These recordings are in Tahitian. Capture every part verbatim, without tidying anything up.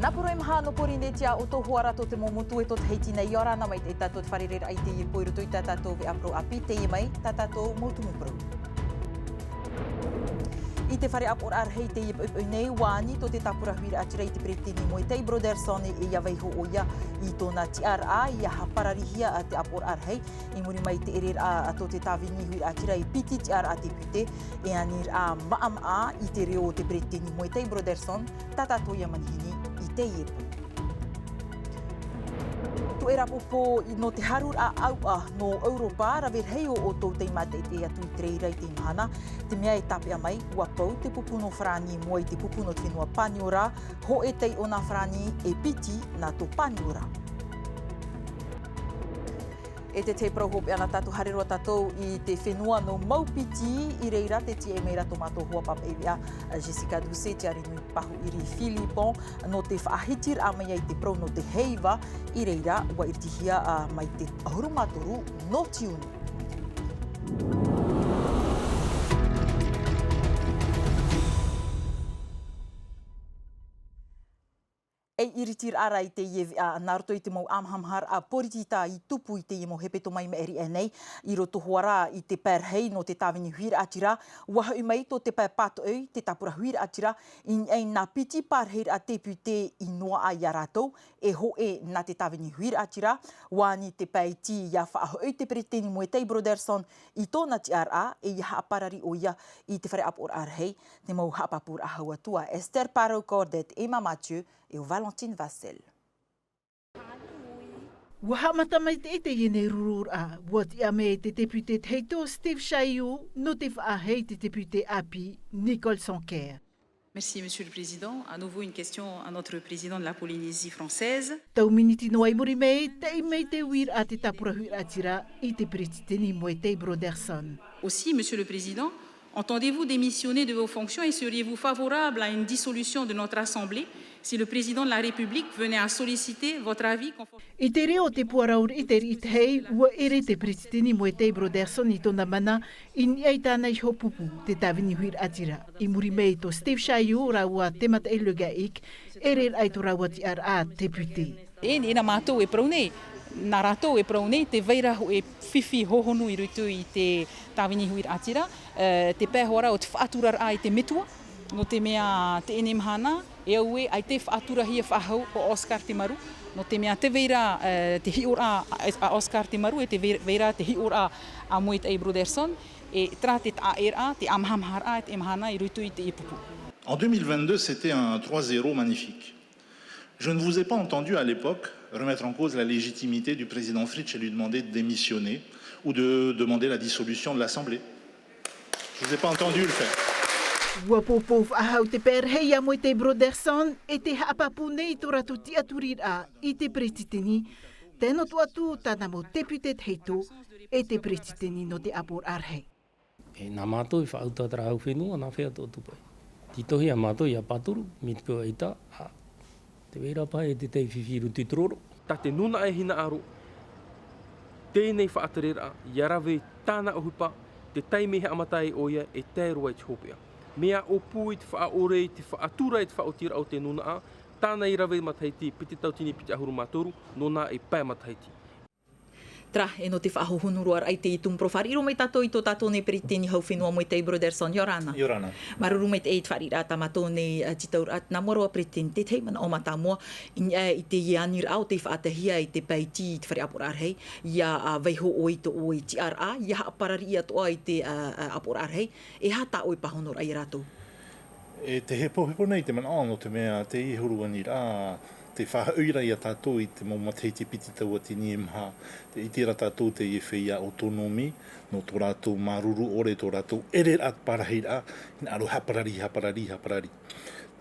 Nā poro e maha nō Pōrīnetia ʻo tō hoa ra tō te mau motu e tō Tahiti nei, ʻia ora na mai te tātou te fārereiraʻa i teie pō i roto i tā tātou veʻa parau ʻāpī, teie mai tā tātou mau tumu parau. I te fare ʻāpoʻoraʻa rahi i teie poʻipoʻi nei, ʻua ani tō te tāpura huiraʻatira i te peretiteni Moetai Brotherson e ʻia vaiiho ʻoia i tōna tiʻaraʻa, ʻia haʻapararihia te ʻāpoʻoraʻa rahi, i muri mai i te ʻereraʻa tō te tāvini huiraʻatira e piti tiʻaraʻa tēpute, e aniraʻa maʻamaʻa i te reo o te peretiteni Moetai Brotherson, tā tātou ïa manihini i teie pō. Tuʻeraʻa pōpō nō te hāruraʻa ʻauʻa nō ʻEuropa, rave rahi ō ʻoutou tei mātaʻitaʻi atu i te reira i teie mahana, te mea e tāpeʻa mai, ʻua pau te pupu nō Farāni i mua i te pupu nō te fenua Paniora, hōʻē taiʻo nā Farāni e piti nā tō Paniora. E te tahi parau hopeʻa nā tātou, haere roa tātou i te fenua nō Maupiti, i reira tē tīaʻi mai ra tō mātou hoa pāpaʻi veʻa, Jessica Doucet, Tiare Nui Pahuʻiri Philippon, nō te faʻahitiraʻa mai ai te parau nō te heiva, i reira, ʻua iritihia, ā, mai te ʻahuru mā toru nō tiuni. E iritiraʻa ra i teie veʻa, nā roto i te mau ʻāmahamaharaʻa pōritita i tupu i teie mau hepetoma i maʻiri aʻe nei, i roto hoʻi ra i te pae rahi nō te tāvini huiraʻatira, ʻua hoʻi mai tō te pae pātoʻi, te tāpura huiraʻatira, i niʻa i nā piti parahiraʻa tēpute i noaʻa ia rātou, e hōʻē nā te tāvini huiraʻatira, ʻua ani te pae iti ʻia faʻahoʻi te peretiteni Moetai Brotherson i tōna tiʻaraʻa, e ʻia haʻaparari ʻoia i te fare ʻāpoʻoraʻa rahi, te mau haʻapāpūraʻa hau atu a Esther Parau Cordet, Emma Mathieu, e ʻo Valentine Vassel. ʻUa haʻamata mai te ʻite i ʻenei rururaʻa, ʻua tiʻa mai te tēpute tahito Steve Chailloux, nō te faʻahoʻi i te tēpute ʻāpī Nicole Sanquer. Merci, Monsieur le Président. À nouveau, une question à notre président de la Polynésie française. Tau miniti noa i muri mai, taʻi mai te uiraʻa te tāpura huiraʻatira i te peretiteni Moetai Brotherson. Aussi, Monsieur le Président, entendez-vous démissionner de vos fonctions et seriez-vous favorable à une dissolution de notre Assemblée si le président de la République venait à solliciter votre avis conforme... I te reo o te puarauri i te riʻitahi, ʻua ʻere te peretiteni Moetai Brotherson i tōna mana i niʻa i tāna iho pupu, te tāvini huiraʻatira. I muri mai tō Steve Chailloux rāua te mataʻi Le Gahic, ʻereraʻa i tō rāua tiʻaraʻa tēpute. E, e nā mātou e parau nei, nā rātou e parau nei, tē vai ra hōʻē fifi hōhonu i roto i te tāvini huiraʻatira, e, te pae hoʻi ra o te faʻaturaraʻa i te metua, nō te mea teie mahana, e auē, ʻaita e faʻaturahia faʻahou ʻo Oscar Temaru, nō te mea tē vai ra, e, te hiʻoraʻa a, a Oscar Temaru, e tē vai, vai ra te hiʻoraʻa a Moetai Brotherson, e terā te taʻaʻēraʻa, te ʻāmahamaharaʻa, teie mahana i roto i teie pupu. En deux mille vingt-deux, c'était un trois zéro magnifique. Je ne vous ai pas entendu à l'époque remettre en cause la légitimité du président Fritch et lui demander de démissionner ou de demander la dissolution de l'Assemblée. Je vous ai pas entendu le faire. ʻUa pōpou faʻahou te pae rahi a Moetai Brotherson, e tē haʻapāpū nei i tō rātou tiʻaturiraʻa i te peretiteni, tae noa atu tāna mau tēpute tahito, e te peretiteni nō te ʻāpoʻoraʻa rahi. E, nā mātou i faʻauta terā hau fenua, nā hea tō tupu ai? Tītauhia mātou ʻia pāturu, mai te peu ʻaita, ā, tē vai ra paʻi te tahi fifi i roto i te roro. Tā te nūnaʻa e hinaʻaro, teie nei faʻatereraʻa, ʻia rave tāna ʻohipa, te taime e haʻamata ai ʻoia e tae roa i te hopeʻa. Mea ʻōpū i te faʻaʻore, i te faʻatura, i te faʻaotiraʻa o te nūnaʻa, tāna i rave matahiti piti tauatini piti ʻahuru mā toru, nō nā e pae matahiti. Terā, e nō te faʻahohonu roa raʻa i te tumu parau, fāriʻi roa mai tātou i tō tātou nei peretiteni hau fenua Moetai Brotherson, ʻia ora na. ʻIa ora na. Māuruuru maitaʻi i te fāriʻiraʻa tā mātou nei, ā, tītauraʻa, nā mua roa peretiteni, te tahi manaʻo mātāmua, i, ā, i teie aniraʻa o tei faʻataehia i te pae iti i te fare ʻāpoʻoraʻa rahi, ʻia, ā, vaiiho ʻoe i tō ʻoe tiʻaraʻa, ʻia haʻaparari atoʻa i te, ā, ā, ʻāpoʻoraʻa rahi, e aha tā ʻoe pāhonoraʻa ia rātou? E te hepohepo nei te manaʻo, nō te mea teie huru aniraʻa, tē faʻahoʻi ra ia tātou i te mau matahiti piti tauatini e maha, tē ʻite ra tātou teie feiā autonomie, nō tō rātou māuruuru ʻore, tō rātou ʻereraʻa parahiraʻa, hinaʻaro haʻaparari, haʻaparari, haʻaparari.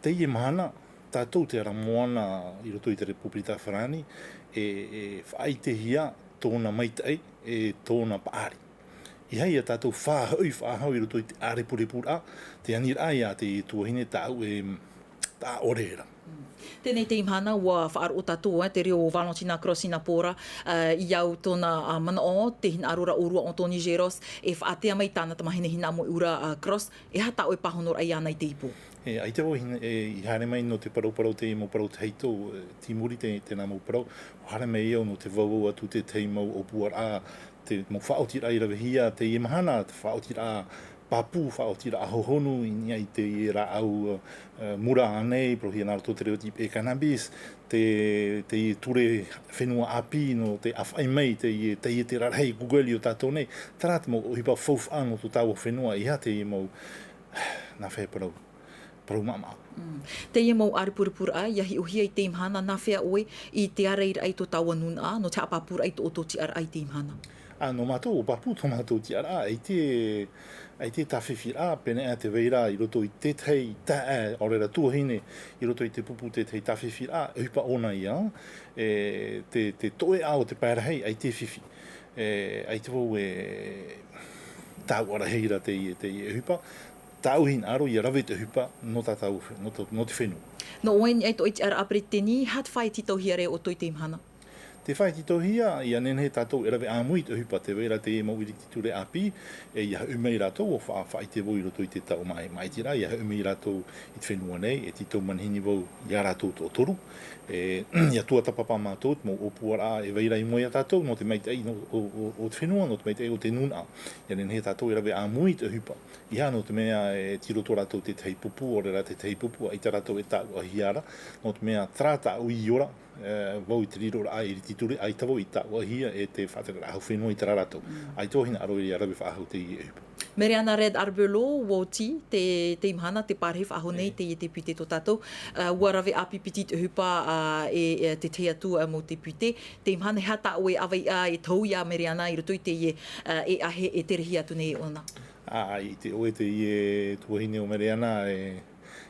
Teie mahana, tātou te ara moana i roto i te Repupirita Farāni, e, e faʻaʻitehia tōna maitaʻi, e tōna paʻari. ʻEiaha ia tātou faʻahoʻi, faʻahou i roto i te ʻārepurepu ra, te aniraʻa ia te tuahine tāʻu e, ʻaʻore ra. Teie nei teie mahana, ua faʻaroʻo tātou, e, te reo o Valentina Cross i nā pō ra, e, i au tōna, a, manaʻo, te hinaʻaro ra ʻōrua o Tony Geros, e faʻatea mai tāna tamahine hinaʻaro ʻura, a, Cross, e aha tā ʻoe pāhonoraʻa iāna i teie pō? E, ʻaita vau hina-, e, i haere mai nō te parauparau, teie mau parau tahito, e, tei muri te, tēnā mau parau, ʻua haere mai au nō te vauvau atu tētahi mau ʻōpuaraʻa, te mau faʻaotiraʻa i ravehia teie mahana, te faʻaotiraʻa pāpū, faʻaotiraʻa hohonu, i niʻa i teie rāʻau, e, mura ānei, parauhia nā roto te reo tīpeʻe cannabis, te, teie ture fenua ʻāpī, nō te ʻāfaʻi mai, teie, teie te rarahi Google i ō tātou nei, terā te mau ʻohipa faufaʻa nō tō tāua fenua, e aha teie mau, nā hea e parau, parau maʻamaʻa. Mm. Teie mau ʻārepurepuraʻa, ʻia hiʻohia i teie mahana, nā hea ʻoe i te ārairaʻa i tō tāua nūnaʻa, nō te haʻapāpūraʻa i tō ʻoutou tiʻaraʻa i teie mahana? A, nō mātou, ʻua pāpū tō mātou tiʻaraʻa, ʻaita, ʻaita tāfifiraʻa, pēneiaʻe tē vai ra i roto i tētahi taeaʻe, ʻaore ra tuahine, i roto i te pupu tētahi tāfifiraʻa, ʻohipa ʻōna ia, e, te, te toʻeʻa o te pae rahi, ʻaita e fifi. E, ʻaita vau e tāuʻarahi ra teie, teie ʻohipa, tāʻu hinaʻaro ʻia rave te ʻohipa nō tātou, nō tō, nō te fenua. Nō ʻoe i niʻa i tō ʻoe tiʻaraʻa peretiteni, e aha te faʻaitoitohia ra ʻoutou i teie mahana? Te faʻaitoitohia, ʻia nehenehe tātou e rave ʻāmui i te ʻohipa, tē vai ra teie mau ʻiritiraʻa ʻāpī, e ʻia hoʻi mai rātou, ʻua fa-, faʻaʻite vau i roto i te tau maʻi-, maʻitiraʻa, ʻia hoʻi mai rātou i te fenua nei, e tītau manihini vau ia rātou toʻotoru, e, ʻia tuatāpapa mātou, te mau ʻōpuaraʻa e vai ra i mua ia tātou, nō te maitaʻi nō, o, o, o te fenua, nō te maitaʻi o te nūnaʻa. ʻIa nehenehe tātou e rave ʻāmui i te ʻohipa. ʻEiaha nō te mea e tei roto rātou tētahi pupu, ʻaore ra tētahi pupu, ʻaita rātou e tāuʻahia ra, nō te mea terā tāʻu ʻiʻoraʻa, e, vau i te riroraʻa i te ture, ʻaita vau i tāuʻahia e te faʻatereraʻa hau fenua i terā rātou. Mm. ʻAita vau hinaʻaro ʻia rave faʻahou teie ʻohipa. Mereana Reid Arbelot, ʻua oti te, teie mahana, te pārahi faʻahou nei, e, teie te pūtē tō tātou, e, ʻua rave ʻāpipiti te ʻohipa, a, e, e, tētahi atu, e, mau te pūtē. Teie mahana, e aha tā ʻoe ʻāvaʻe, e tohu ia Mereana i roto i teie, e, e ʻahe e terehia atu nei ʻōna? A, i te ʻoe teie tuahine ʻo Mereana, e,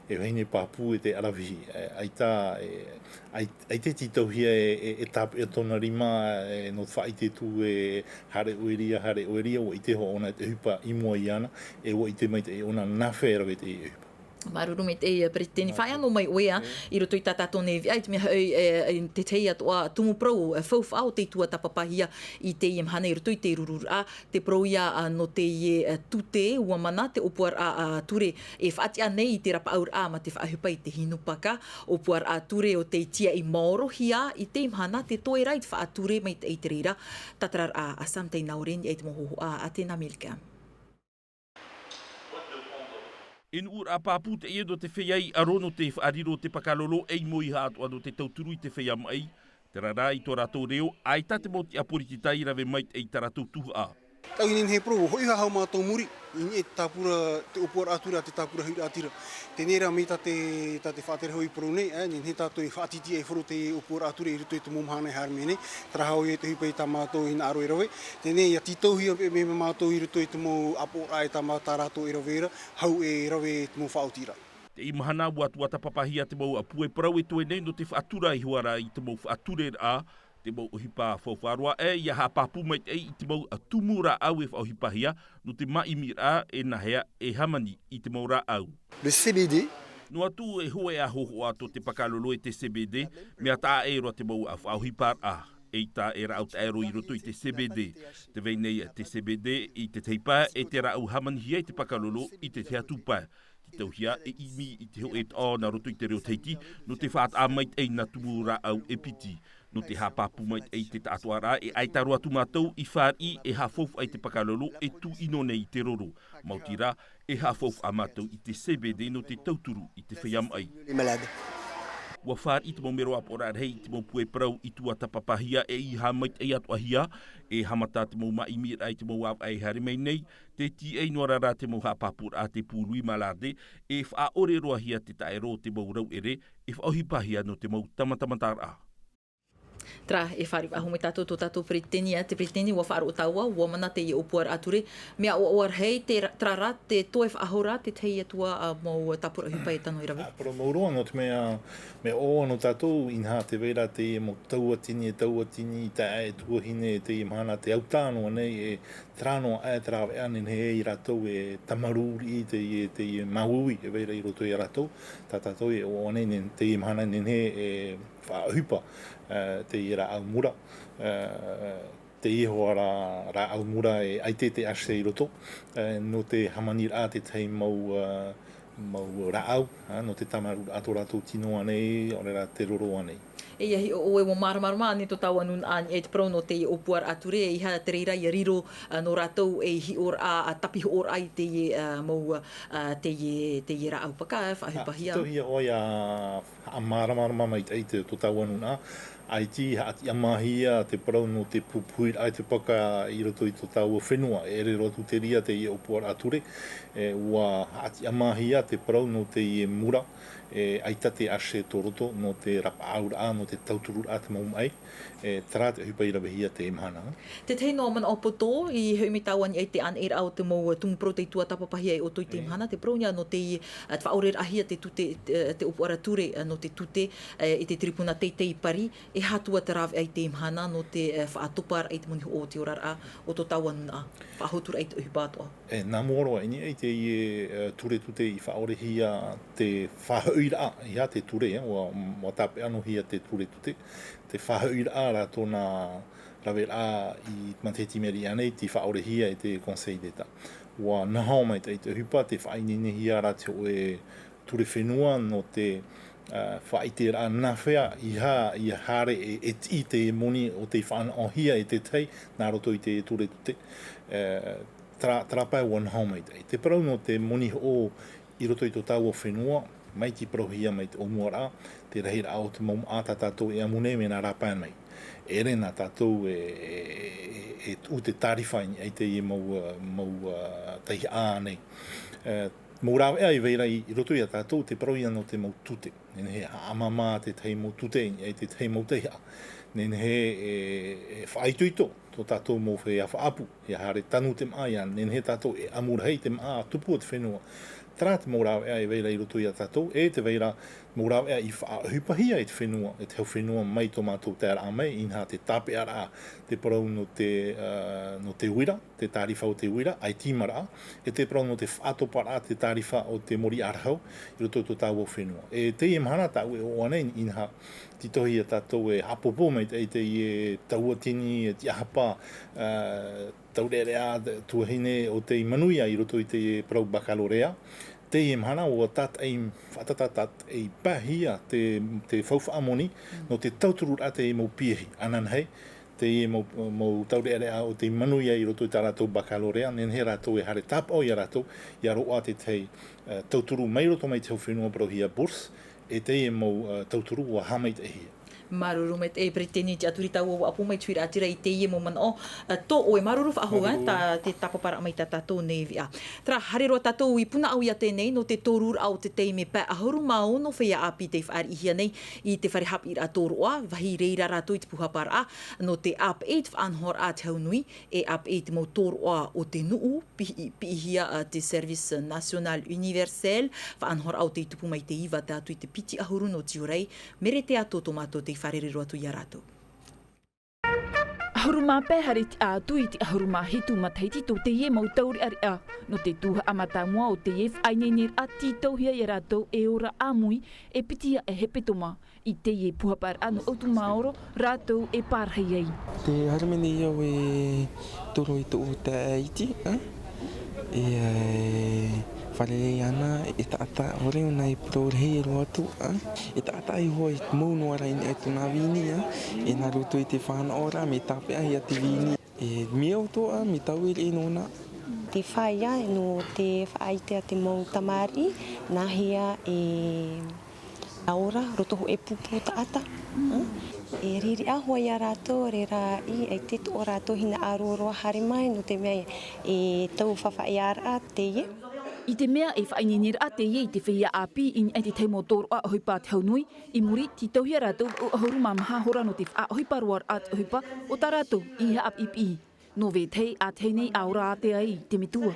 e vahine pāpū e te ʻaravihi, e, ʻaita, e, ʻai-, ʻaita e tītauhia e, e, e tāpeʻa tōna rima, e, nō te faʻaʻite atu e haere ʻoe i reira, haere ʻoe i reira, ʻua ʻite hoʻi ʻōna te ʻohipa i mua iāna, e ʻua ʻite maitaʻi ʻōna nā hea e rave teie ʻohipa. Māuruuru maitaʻi, e, Peretiteni. Faʻaea noa mai ʻoe, ā, i roto i tā tātou nei veʻa, i te mea hoʻi, e, e, te tahi atu ā tumu parau, e, faufaʻa o tei tuatāpapahia i teie mahana i roto i te rururaʻa, te parau ia, ā, nō teie, e, tute ua mana, te ʻōpuaraʻa, ā, ture e faʻatiʻa nei i te rapaʻauraʻa mā te faʻaʻohipa i te hinu paka, ʻōpuaraʻa ture o tei tiaʻi maorohia i teie mahana, te toe ra i te faʻature maitaʻi i te reira. Tātararaʻa a Sam Tainaore i niʻa i te mau hōhoʻa a Tena Milka. E nuʻuraʻa pāpū teie nō te feiā ʻaro nō te faʻariro o te pakalolo ʻei mau ʻīʻa atoʻa nō te tauturu i te feiā maʻi, terā rā i tō rātou reo, ʻaita te mau tiʻa poritita i rave maitaʻi i tā rātou tuhaʻa. Tau i nehenehe e parau, hoʻi faʻahou mātou muri, i niʻa i te tāpura, te ʻōpuaraʻa ture a te tāpura huiraʻatira. Teie rā mai tā te, tā te faʻaterehau i parau nei, e, nehenehe tātou e faʻatītīʻaifaro te ʻōpuaraʻa ture i roto i te mau mahana e haere mai nei, terā hoʻi te ʻohipa i tā mātou hinaʻaro e rave. Teie ʻia tītauhia mai, mai mātou i roto i te mau ʻāpoʻoraʻa e tā mā-, tā rātou e rave ra, hau e rave te mau faʻaotiraʻa. Teie mahana ua tuatāpapahia te mau puʻe parau e toe nei nō te faʻatura iho ā ra i te mau faʻatureraʻa, te mau ʻohipa faufaʻa roa, e ʻia haʻapāpū maitaʻi i te mau tumu rāʻau e faʻaʻohipahia, nō te māʻimiraʻa e nā hea e hāmani i te mau rāʻau. Le C B D. Noa atu e hōʻē ā hōhoʻa tō te pakalolo e te C B D, mea taʻa ʻē roa te mau faʻaʻohiparaʻa. ʻEita e rāʻau taʻero i roto i te C B D. Tē vai nei te C B D i te tahi pae, e te rāʻau hāmanihia i te pakalolo i te tahi atu pae. Tītauhia e ʻimi i te hōʻē taʻo nā roto i te reo Tahiti, nō te faʻataʻa maitaʻi i nā tumu rāʻau e piti. Nō te haʻapāpū maitaʻi i te taʻatoʻaraʻa, e ʻaita roa atu mātou i fāriʻi e haʻafaufaʻa i te pakalolo e tūʻino nei i te roro. Maoti rā, e haʻafaufaʻa mātou i te C B D nō te tauturu i te feiā maʻi. Ua fāriʻi te mau mero ʻāpoʻoraʻa rahi i te mau puʻe parau i tuatāpapahia e i haʻamaitaʻi atoʻahia, e haʻamata te mau māʻimiraʻa i te mau ʻāvaʻe e haere mai nei, tē tīaʻi noa ra rā te mau haʻapāpūraʻa a te pūrui malarde, e faʻaʻore roa hia te taʻero o te mau rauʻere, e faʻaʻohipahia nō te mau tāmatamataraʻa. Terā, e fāriʻi faʻahou mai tātou tō tātou peretiteni, ā, te peretiteni, ʻua faʻaroʻo tāua, ʻua mana teie ʻōpuaraʻa ture, mea ʻoaʻoa rahi te ra-, terā rā, te toe faʻahou rā, te tahi atu ā, ā, mau tāpura ʻohipa e tano i rave. Ā, parau mau roa, nō te mea, mea ʻoaʻoa nō tātou, inaha tē vai ra teie mau tauatini, e tauatini, taeaʻe, tuahine, teie mahana, te au tā noa nei, e terā noa ā, e terā vea, nehenehe ia rātou e tamarū riʻi teie, teie māuiui, e vai ra i roto ia rātou, tā tātou e ʻoaʻoa nei, ne-, teie mahana, nehenehe e faʻaʻohipa, ā, teie rāʻau mura, ā, teie hoʻi rā, rāʻau mura e ʻaita te ʻaʻe i roto, ā, nō te hāmaniraʻa te tahi mau, ā, mau rāʻau, ā, nō te tamarūraʻa tō rātou tino ānei, ʻaore rā te roro ānei. E ʻia hiʻo ʻoe ʻua māramarama ānei tō tāua nūnaʻa i te parau nō teie ʻōpuaraʻa ture, e ʻeiaha te reira ʻia riro, ā, nō rātou e hiʻoraʻa, ā, tāpihoʻoraʻa i teie, ā, mau, ā, teie, teie rāʻau paka, ā, faʻaʻohipahia. Ā, titauhia ʻoe ʻia haʻamāramarama maitaʻi i te, tō tāua nūnaʻa, ʻaita i haʻatiʻamāhia te parau nō te pupuhiraʻa i te paka i roto i tō tāua fenua, e ʻere roa atu te reira teie ʻōpuaraʻa ture, e, ʻua haʻatiʻamāhia te parau nō teie mura, e, ʻaita te ʻaʻe tō roto, nō te rapaʻauraʻa, nō te tautururaʻa te mau maʻi, e, terā te ʻohipa i ravehia teie mahana. Te tahi noa manaʻo poto, i hoʻi mai tāua i niʻa i te ʻānaʻiraʻa o te mau tumu parau tei tuatāpapahia e ʻoutou i teie mahana, te parau ia nō te, ā, te faʻaʻoreraʻahia te tute, te, te ʻōpuaraʻa ture, ā, nō te tute, ā, i te tiripuna teitei i Paris, e aha atu ā te rāveʻa i teie mahana nō te, ā, faʻatoparaʻa i te moni hoʻo o te oraraʻa o tō tāua nūnaʻa, faʻahotu raʻa i te ʻohipa atoʻa. E, nā mua roa, i niʻa i teie, ā, ture tute i faʻaʻorehia te faʻahoʻiraʻa, ʻeiaha te ture, ā, ʻua, ʻua tāpeʻa noa hia te ture tute, te faʻahoʻiraʻa rā tōna raveraʻa i te matahiti i maʻiri aʻe nei, tei faʻaʻorehia e te Conseil d'État. ʻUa naho maitaʻi te ʻohipa, tei faʻaineinehia rā te hōʻē ture fenua nō te, ā, faʻaʻiteraʻa nāhea ʻeiaha, ʻia haere e, e tiʻi te moni o tei faʻanahohia e te tahi nā roto i te ture tute. Ā, terā, terā pae ʻua naho maitaʻi. Te parau nō te moni hoʻo i roto i tō tāua fenua, mai tei parauhia mai te ʻōmuaraʻa, te rahiraʻa o te mau māʻa tā tātou e ʻamu nei mea nā rāpae mai. E ʻere nā tātou e, e, e, e tuʻu te tārifa i niʻa i teie mau, ā, mau, ā, tauihaʻa nei. Ā, mau rāveʻa e vai ra i, i roto ia tātou, te parau ia nō te mau tute. Nehenehe e haʻamāmā te tahi mau tute i niʻa i te tahi mau tauihaʻa. Nehenehe e, e faʻaitoito tō tātou mau feiā faʻaʻapu, ʻia haere tanu te māʻa, ʻia nehenehe tātou e ʻamu rahi te māʻa tupu o te fenua. Terā te mau rāveʻa e vai ra i roto ia tātou, e te vai ra mau rāveʻa i faʻaʻohipahia e te fenua, e te hau fenua mai tō mātou taeraʻa mai, inaha te tāpeʻaraʻa, te parau nō te, ā, nō te uira, te tārifa o te uira, ʻaita i maraʻa, e te parau nō te faʻatoparaʻa te tārifa o te mōrī ʻarahau i roto i tō tāua fenua. E teie mahana tāʻu e ʻoaʻoa nei, inaha, titauhia tātou e haʻapōpō maitaʻi i teie tauatini, e tiʻahapa, ā, taureʻareʻa tuahine o tei manuia i roto i te parau baccalauréat. Teie mahana ʻua tātaʻi, faʻatātā tātaʻi pāhia te, te faufaʻa moni, nō te tautururaʻa teie mau piahi, ananahi, teie mau, mau taureʻareʻa o tei manuia i roto i tā rātou baccalauréat, nehenehe rātou e haere tāpaʻo ia rātou, ʻia roaʻa te tahi, ā, tauturu mai roto mai te hau fenua parauhia bourse, e teie mau, ā, tauturu ʻua haʻamaitaʻihia. Māuruuru maitaʻi, Peretiteni Tiʻaturi, tāua ʻua ʻapo mai te huiraʻatira i teie mau manaʻo, ā, tō ʻoe. Māuruuru faʻahou, ā, tā te tāpaparaʻa mai tā tātou nei veʻa. Terā, haere roa tātou i Punaʻauia teie nei, nō te tōruraʻa o te taime pae ʻahuru mā ono feiā ʻāpī tei fāriʻihia nei i te fare haʻapiʻiraʻa tōroʻa, vāhi reira rātou i te pūhaparaʻa, nō te ʻāpeʻe i te faʻanahoraʻa a te hau nui, e ʻāpeʻe i te mau tōroʻa o te nuʻu, piʻi-, piʻihia, ā, te Service National Universel, faʻanahoraʻa o tei tupu mai te iva tae atu i te piti ʻahuru nō tiurai, Mere Teato tō mātou tei fārerei roa atu ia rātou. ʻAhuru mā pae haere tiʻa atu i te ʻahuru mā hitu matahiti tō teie mau taureʻareʻa, nō te tuhaʻa mātāmua o teie faʻaineineraʻa tītauhia ia rātou e ora ʻāmui, e piti aʻe hepetoma, i teie pūhaparaʻa nō ʻOutumaoro rātou e pārahi ai. Tē haere mai nei au e toro i tōʻu taeaʻe iti, ā, e, ā, e fārerei ana, e taʻata, ʻaore ʻōna e parau rahi roa atu, ā, e taʻata iho i mau noa ra i niʻa i tōna vīnī, ā, e nā roto i te fānaʻoraʻa, mea tāpeʻahia te vīnī. E mea ʻoto, ā, mea tauiriʻi nōna. Te feiā, nō te faʻaʻite a te mau tamariʻi, nāhea e ora roto hōʻē pupu taʻata. E riri ʻahoʻa ia rātou, reira i, ʻaita tō rātou hinaʻaro roa haere mai, nō te mea e tau faʻaʻiteraʻa teie. I te mea e faʻaineineraʻa teie i te feiā ʻāpī i niʻa i te tahi mau tōroʻa ʻohipa a te hau nui, i muri, tītauhia rātou vaʻu ʻahuru mā maha hora nō te faʻaʻohipa roa raʻa te ʻohipa o tā rātou i haʻapiʻipiʻi. Nō vetahi, ʻa tahi nei ʻa ora ātea ai te metua.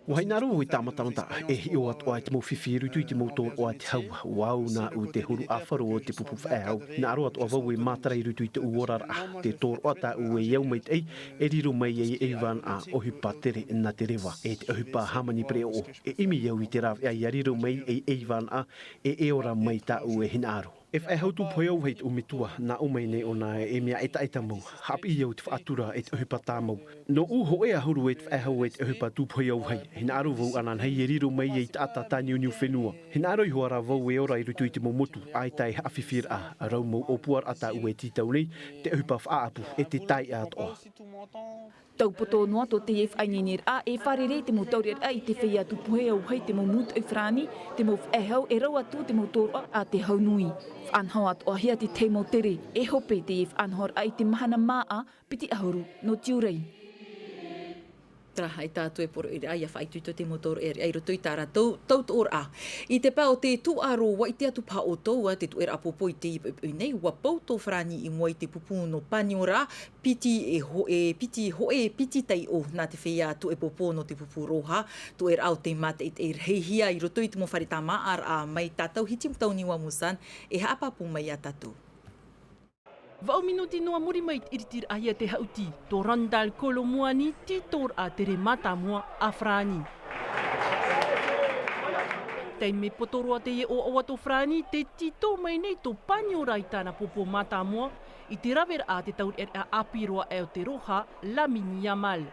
ʻUa hinaʻaro vau e tāmatamata, e hiʻo atoʻa i te mau fifi i roto i te mau tōroʻa a te hau. ʻUa au nāʻu te huru ʻāfaro o te pupu faʻehau. Hinaʻaro atoʻa vau e mātara i roto i tōʻu oraraʻa. Te tōroʻa tāʻu e au maitaʻi, e riro mai ai ei vānaʻa ʻohipa tere nā te reva, e te ʻohipa hāmani pereʻoʻo. E ʻimi au i te rāveʻa ʻia riro mai ei, ei vānaʻa, e, e ora mai tāʻu e hinaʻaro. E faʻehau tūpohe auahi tōʻu metua, nā ʻō mai nei ʻōna e mea ʻetaʻeta mau, haʻapiʻi au te faʻatura e te ʻohipa tāmau. Nōʻu hōʻē ʻahuru e te faʻehau e te ʻohipa tūpohe auahi, hinaʻaro vau ananahi e riro mai ei taʻata tāniuniu fenua. Hinaʻaro iho ā rā vau e ora i roto i te mau motu, ʻaita e haʻafifiraʻa, rau mau ʻōpuaraʻa tāʻu e tītau nei, te ʻohipa faʻaʻapu, e te taiʻa atoʻa. Taupoto noa tō teie faʻaineineraʻa e fārerei te mau taureʻareʻa i te feiā tūpohe auahi te mau mūtoʻi farāni, te mau faʻehau e rau atu te mau tōroʻa a te hau nui. Faʻanaho atoʻahia te tahi mau tere, e hope teie faʻanahoraʻa i te mahana māʻa piti ʻahuru nō tiurai. Terā ïa tātou e poroʻi ra ʻia faʻaitoito te mau taureʻareʻa i roto i tā rātou tautoʻoraʻa. I te pae o te tūʻaro, ʻua ʻite atu paha ʻoutou ā te tuʻeraʻa pōpō i teie poʻipoʻi nei, ʻua pau tō farāni i mua i te pupu nō paniora, piti e hō-, e piti hōʻē, piti taiʻo nā te feiā tuʻepopo nō te pupu roha, tuʻeraʻa o te mātaʻitaʻi rahihia i roto i te mau fare tāmāʻaraʻa mai tātou hiti tau niua Musan e haʻapāpū mai iā tātou. Vaʻu minuti noa muri mai i te ʻiritiraʻahia te haʻuti, tō Randall Kolo Muani, tītōraʻa tere mātāmua a farāni. Taime poto roa teie ʻoaʻoa tō farāni, tē tītō mai nei tō paniora i tāna pōpō mātāmua, i te raveraʻa a te taureʻareʻa ʻāpī roa aʻe o te roha, Lamine Yamal.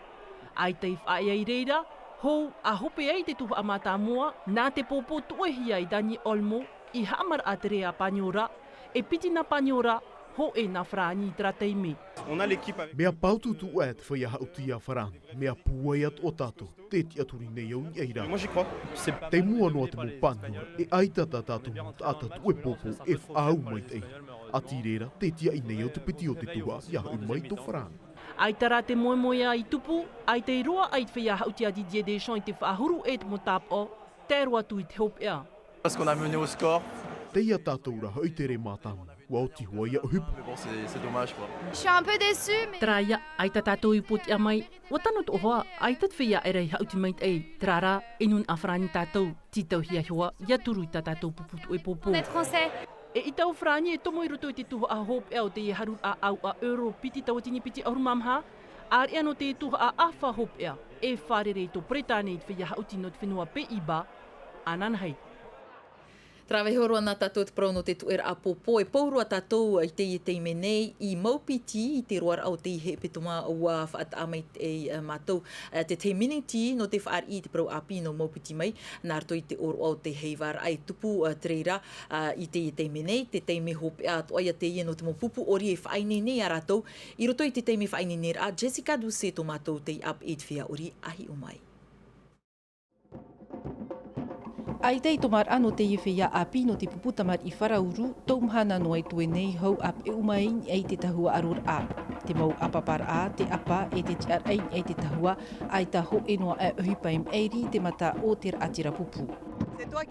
ʻAita i faʻaea i reira, hou, ʻa hope ai te tuhaʻa mātāmua, nā te pōpō tuʻehia e Dani Olmo, i haʻamaraʻa tere a paniora, e piti nā paniora, hōʻē nā farāni i terā taime. Mea pautūtū ʻā te feiā haʻuti a farāni, mea pūai atoʻa tātou, tē tiʻaturi nei au i niʻa i rātou. Tei mua noa te mau paniora, e ʻaita tā tātou mau taʻata tuʻepopo e faʻaau maitaʻi. ʻĀtīrā, tē tiaʻi nei au te piti o te tuhaʻa ʻia hoʻi mai tō farāni. ʻAita rā te moemoeā i tupu, ʻaita i roaʻa i te feiā haʻuti a Didier Deschamps i te faʻahuru e te mau tāpaʻo, tae roa atu i te hopeʻa. Parce qu'on a mené au score. Teie tātou rā hoʻi tere mātāmua, ʻua oti hoʻi ʻia ʻohipa. Mais bon, c'est, c'est dommage, quoi. Je suis un peu déçue, mais... Terā ïa, ʻaita tātou i pōtiʻa mai, ʻua tano atoʻa hoʻi, ʻaita te feiā ʻere i haʻuti maitaʻi, terā rā, e nūnaʻa farāni tātou, tītauhia hoʻi, ʻia turu i tā tātou pupu tuʻepopo. D'être français. E ʻita ʻo farāni e tomo i roto i te tuhaʻa hopeʻa o teie haruraʻa ʻāuʻa Euro piti tauatini piti ʻahuru mā maha, ʻāreʻa nō te tuhaʻa ʻāfa hopeʻa, e fārerei tō Peretāne i te feiā haʻuti nō te fenua Pays-Bas, ananahi. Terā vau roa nā tātou te parau nō te tuʻeraʻa pōpō, e pau roa tātou i teie taime nei i Maupiti, i te roaraʻa o te hepetoma ʻua faʻataʻa mai e, e mātou, e, te tahi minuti nō te fāriʻi i te parau ʻāpī nō Maupiti mai, nā roto i te ʻōroʻa o te heivaraʻa e tupu, e, te reira, e, i teie taime nei, te taime hopeʻa atoʻa ïa teie nō te mau pupu ʻori e faʻaineine nei iā rātou, i roto i te taime faʻaineineraʻa, Jessica Doucet tō mātou tei ʻāpeʻe i te feiā ʻori, ʻa hiʻo mai. ʻAita i te mau ʻāmui nō teie feiā ʻāpī nō te pupu tamariʻi farauru, tau mahana noa i toe nei hou ʻāpeʻe mai i te tahua ʻaroraʻa. Te mau ʻāpaparaʻa, te ʻapa, e te tiʻaraʻa i te tahua, ʻaita hōʻē noa ʻohipa i maʻiri i te mata o te raʻatira pupu.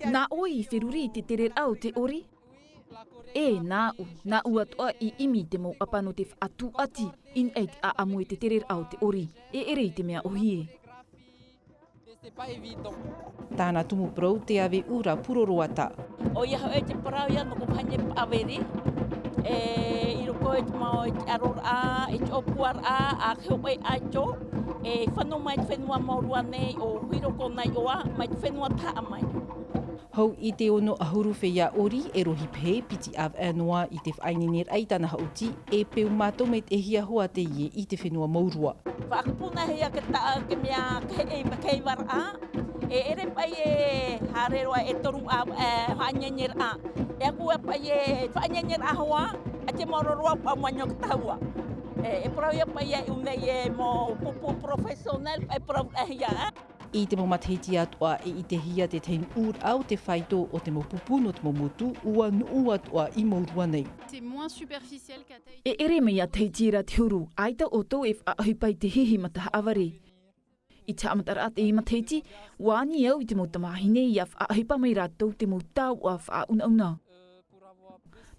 Nā ʻoe i feruri i te tereraʻa o te ʻori? E, nāʻu, nāʻu atoʻa i ʻimi i te mau ʻapa nō te faʻatūʻati, i niʻa i te ʻāʻamu i te tereraʻa o te ʻori, e ʻere i te mea ʻōhie. Tāna tumu parau te ʻāveʻura puroroata. ʻOia hoʻi te parau ïa nō te vahine paʻaveri, e, i roto i te mau, i te ʻaroraʻa, i te ʻōpuaraʻa, ʻa te hōʻē ʻaito, e fano mai te fenua Mourua nei, ʻo Hiro Konaiʻoa, mai te fenua Tahaʻa mai. Hou i te ono ʻahuru feiā ʻori e rohi pehe, piti ʻāvaʻe noa i te faʻaineineraʻa i tāna haʻuti, e peu mātou mai te hia hoa teie i te fenua Mourua. Faʻakupunahia te taʻa, te mea, te heivaraʻa, e ʻere paʻi e haere roa e toru ʻāvaʻe, e, faʻaineineraʻa. E ʻaku ā paʻi e faʻaineineraʻa hoʻi, e te maoro roa paʻi mai nō te tahua. E, e parau ïa paʻi e ʻū nei e mau pupu professionnel, e parau e hia, e. I te mau matahiti atoʻa e ʻitehia te tahi nuʻuraʻa o te faito o te mau pupu nō te mau motu, ʻua nuʻu atoʻa i Mourua nei. C'est moins superficiel qu'à taille. E ʻere mai iā Tahiti ra te huru, ʻaita ʻoutou e faʻaʻohipa i te hihi matahaʻavare. I te haʻamataraʻa teie matahiti, ua ani au i te mau tamāhine ia faʻaʻohipa mai rātou te mau tauʻa faʻaunauna.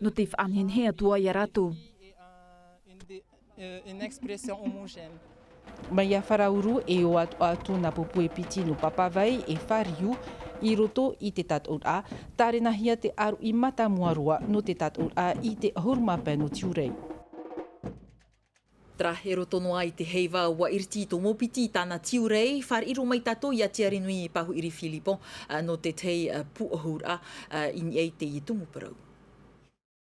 Nō te faʻanehenehe atu ai ia rātou. Une expression homogène. Mai ia Farauru e ʻoaʻoa atu nā pupu e piti nō Papavai e Fariu i roto i te tātaʻuraʻa, tārenahia te ʻāruʻi mātāmua roa nō te tātaʻuraʻa i te ʻahuru mā pae nō Tiurai. Terā e roto noa i te heiva ua iriti i tō Maupiti i tāna Tiurai, fāriʻi roa mai tātou ia Tiarenui Pahuʻiri Filipo, ā, nō te tahi, ā, pūʻohuraʻa, ā, i niʻa i teie tumu parau.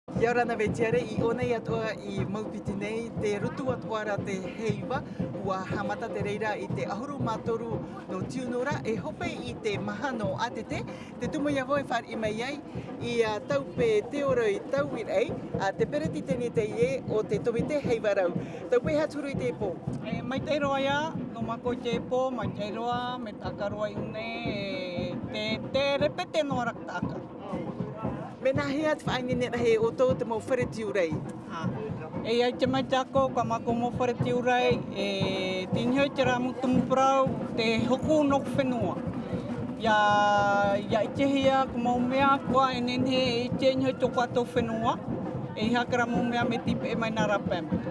ʻIa ora na Vetiare, i ʻō nei atoʻa i Maupiti nei, tē roto atoʻa ra te heiva, ua haʻamata te reira i te ʻahuru mā toru nō Tiunou ra, e hope i te maha nō ʻĀtete, te tumu ia vau e fāriʻi mai ai, ia Taupe Teoroi Tauiraʻi, ā, te peretiteni teie o te Tōmite Heiva Rau. Taupe, e aha te huru i teie pō? E, maitaʻi roa ia, nō mākou teie pō, maitaʻi roa, mea taʻaka roa i ʻō nei, e, te, te repete noa ra te taʻaka. Mea nāhea te faʻaineine rahi e ʻoutou te mau fare Tiurai? Ā, e, ʻia ʻite mai tātou, tā mātou mau fare Tiurai, e, tei niʻa i terā mau tumu parau, te hoko nō te fenua. ʻIa, ʻia ʻitehia te mau mea, ʻua nehenehe e ʻite i niʻa i tō tātou fenua, e ʻeiaha terā mau mea mea tīpeʻe mai nā rāpae mai.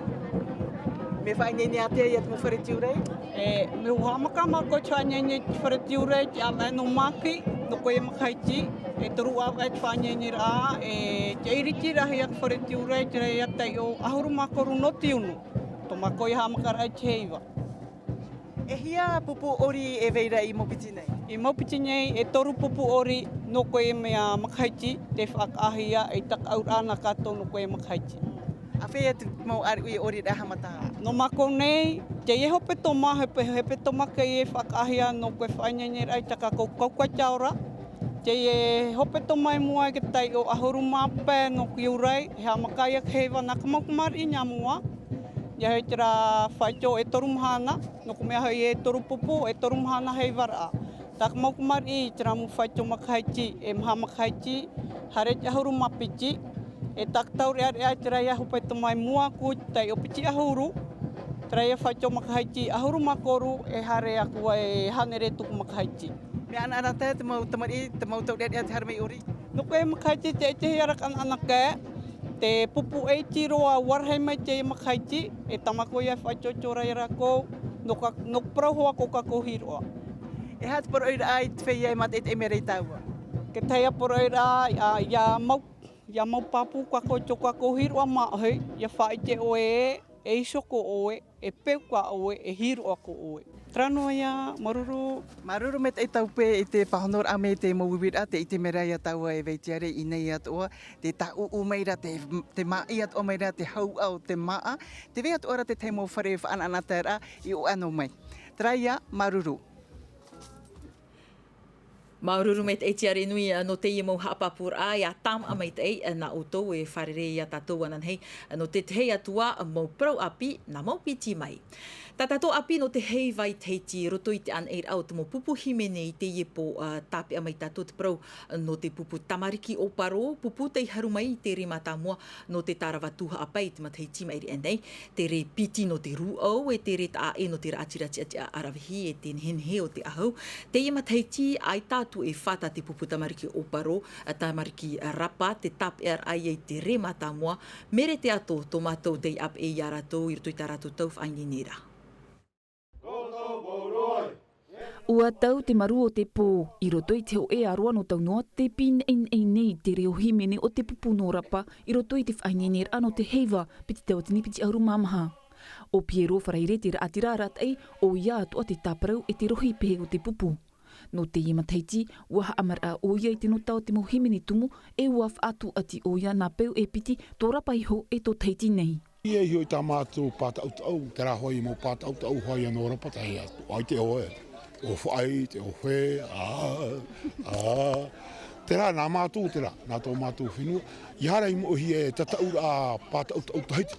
Mea faʻaineine ātea ia te mau fare Tiurai? E, mea haʻamata mātou i te faʻaineine i te fare Tiurai, te ʻāvaʻe nō Māti, nō teie matahiti, e toru ʻāvaʻe te faʻaineineraʻa, e te iriti rahi a te fare Tiurai, terā ia te taiʻo ʻahuru mā toru nō Tiunou, tō mātou ia haʻamataraʻa i te heiva. E hia pupu ʻori e vai ra i Maupiti nei? I Maupiti nei, e toru pupu ʻori nō teie matahiti, tei faʻataʻahia, e tātaʻuraʻa nā tātou nō teie matahiti. ʻĀfea te mau ʻāruʻi ʻori ra haʻamata? Nō mātou nei, teie hepetoma, hepe-, hepetoma teie e faʻataʻahia nō te faʻaineineraʻa i tā tātou kaukaua taʻata. Teie hepetoma i mua i te taiʻo ʻahuru mā pae nō Tiurai, e haʻamata ia te heiva nā te mau tamariʻi nā mua. ʻIa hoʻi terā faito e toru mahana, nō te mea hoʻi e toru pupu, e toru mahana heivaraʻa. Tā te mau tamariʻi i terā mau faito matahiti, e maha matahiti, haere i te ʻahuru mā piti, e tātou reʻareʻa i terā ia hepetoma i mua atu i te taiʻo piti ʻahuru, terā ia faito matahiti ʻahuru mā toru, e haere atu ai e hānere tupu matahiti. Mea ʻanaʻanatae te mau tamariʻi, te mau taureʻareʻa tē haere mai i ʻori? Nō teie matahiti tē ʻitehia ra te ʻanaʻanatae, te pupu e iti roa ua rahi mai teie matahiti, e tā mātou ia e faʻaitoito ra ia rātou, nō ka-, nō te parau hoʻi tō tātou hiroʻa. E aha te poroʻi ra i te feiā e mātaʻitaʻi mai ra ia tāua? Te tahi poroʻi ra, ā, ʻia mau, ʻia mau pāpū tātou i tō tātou hiroʻa māʻohi, ʻia faʻaʻite ʻoe ē, e iso ʻoe, e peu ʻoe, e hiroʻa ʻoe. Terā noa ia, māuruuru. Māuruuru maitaʻi Taupe i te pāhonoraʻa mai i te mau uiraʻa, tē ʻite mai ra ia tāua e Vetiare i ʻō nei atoʻa, tē tāʻūʻū mai ra, tē, tē māʻi atoʻa mai ra te hauʻa o te māʻa, tē vai atoʻa ra te tahi mau fare faʻanaʻanataeraʻa i ʻō noa mai. Terā ia, māuruuru. Māuruuru maitaʻi Tiarenui, ā, nō teie mau haʻapāpūraʻa, ʻia tāmā maitaʻi, ā, nā ʻoutou e fārerei ia tātou ananahi, ā, nō te tahi atu ā mau parau ʻāpī, nā Maupiti mai. Tā tātou ʻāpī nō te heiva i Tahiti, i roto i te ʻānaʻiraʻa o te mau pupu hīmene i teie pō, ā, tāpeʻa mai tātou te parau nō te pupu tamariki ʻōparo, pupu tei haru mai i te rē mātāmua nō te tārava tū haʻapae i te matahiti i maʻiri aʻe nei, te rē piti nō te rūʻau, e te rē taʻa ʻē nō te raʻatira tiʻatiʻa ʻaravihi, e te nehenehe o te ʻahau. Teie matahiti, ʻaita atu e fā tā te pupu tamariki ʻōparo, ā, tamariki rapa, te tāpeʻaraʻa i te rē mātāmua, Merete Ato, tō mātou tei ʻāpeʻe ia rātou i roto i tā rātou tau faʻaineineraʻa. ʻUa tau te marū o te pō, i roto i te hōʻē ʻāroa nō Taunoa, tē pīnaʻinaʻi nei te reo hīmene o te pupu nō Rapa, i roto i te faʻaineineraʻa nō te heiva, piti tauatini piti ʻahuru mā maha. ʻO Piero Faraire te raʻatira arataʻi, ʻoia atoʻa te tāparau e te rohi pehe o te pupu. Nō teie matahiti, ʻua haʻamaraʻa ʻoia i te nota o te mau hīmene tumu, e ʻua faʻatūʻati ʻoia nā peu e piti, tō Rapa iho e tō Tahiti nei. ʻIa iho i tā mātou pātaʻutaʻu, terā hoʻi mau pātaʻutaʻu hoʻi ia nō Rapa, tahi atu, ʻaita ʻoe, ʻo Faʻai, te ʻo Fē, ā, ā, terā nā mātou, terā, nā tō mātou fenua, ʻia haere i moʻehia e tataʻuraʻa pātaʻutaʻu Tahiti.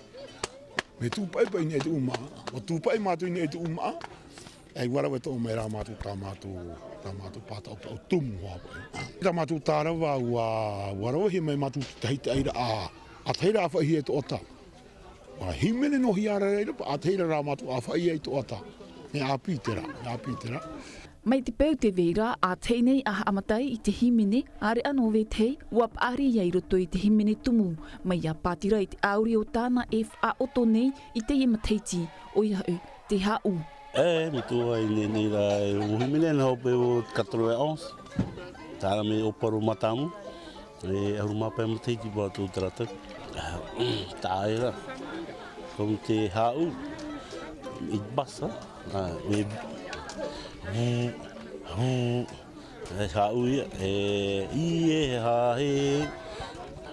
Mea tūpaʻi paʻi i niʻa i te ʻūmaʻa, ʻua tūpaʻi mātou i niʻa i te ʻūmaʻa, e ʻua rave atoʻa mai rā mātou, tā mātou, tā mātou pātaʻutaʻu tumu hoʻi paʻi. Tā mātou tārava, ʻua, ʻua ravehia mai mātou te tahitaʻiraʻa, ʻa tahi ra ʻāfaʻihia e Toʻata. ʻUa hīmene noa hia ra i Rapa, ʻa tahi ra rā mātou ʻāfaʻihia i Toʻata. E ʻāpī te rā, e ʻāpī te rā. Mai te peu te vai ra, ʻa tae nei ʻa Haʻamatai i te hīmene, ʻāreʻa nō vetahi, ʻua paʻari ia i roto i te hīmene tumu, mai ia pātira i te ʻāuri o tāna e faʻaʻoto nei i teie matahiti, ʻoia hoʻi, te hāʻū. E, mea ʻite ai nei, nei rā, e, ʻua hīmene ana hope ʻo quatre-vingt-onze. Tāna mea ʻōparo mātāmua. E ʻahuru mā pae matahiti paʻatoʻa terā tau. Taʻa ʻē rā. Ko te hāʻū, i te bus, ā, e, e, e, e hāʻū ia, e, i e hā, e,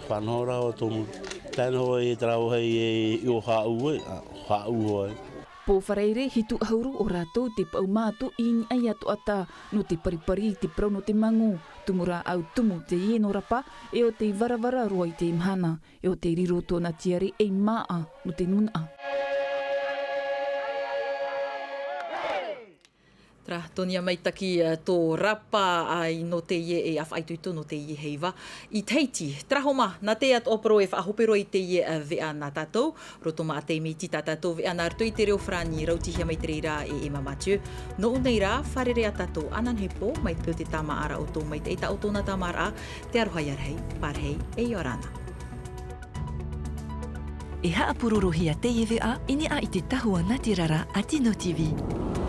fānaʻo rā ʻo tō mau, tae noa i terā vāhi e, i ʻō hāʻū ai, ā, hāʻū hoʻi. Pō Faraire, hitu ʻahuru o rātou te paʻu mātū i niʻa i a Toʻata, nō te paripari i te parau nō te mangū, tumu rāʻau tumu teie nō Rapa, e ʻo tei varavara roa i te mahana, e ʻo tei riro tōna tiare ei māʻa nō te nūnaʻa. Terā, Tonia Maitaki, ā, tō Rapa, ā, i nō teie e ʻāfaʻi itoito nō teie heiva. I Tahiti, Trahoma, nā te atoʻa parau e faʻahope roa i teie, ā, veʻa nā tātou, roto mā te miti tā tātou veʻa nā roto i te reo farāni, rautihia mai te reira e Emma Mathieu. Nōʻu nei rā, fārerei ā tātou ānānahi pō, mai te peu te tāmāʻa ra ʻoutou maitaʻi tā ʻoutou nā tāmāʻaraʻa, te aroha ia rahi, pārahi, e ʻia ora na. E haʻapurorohia teie veʻa i niʻa i te tahua nā te rara a Tino T V.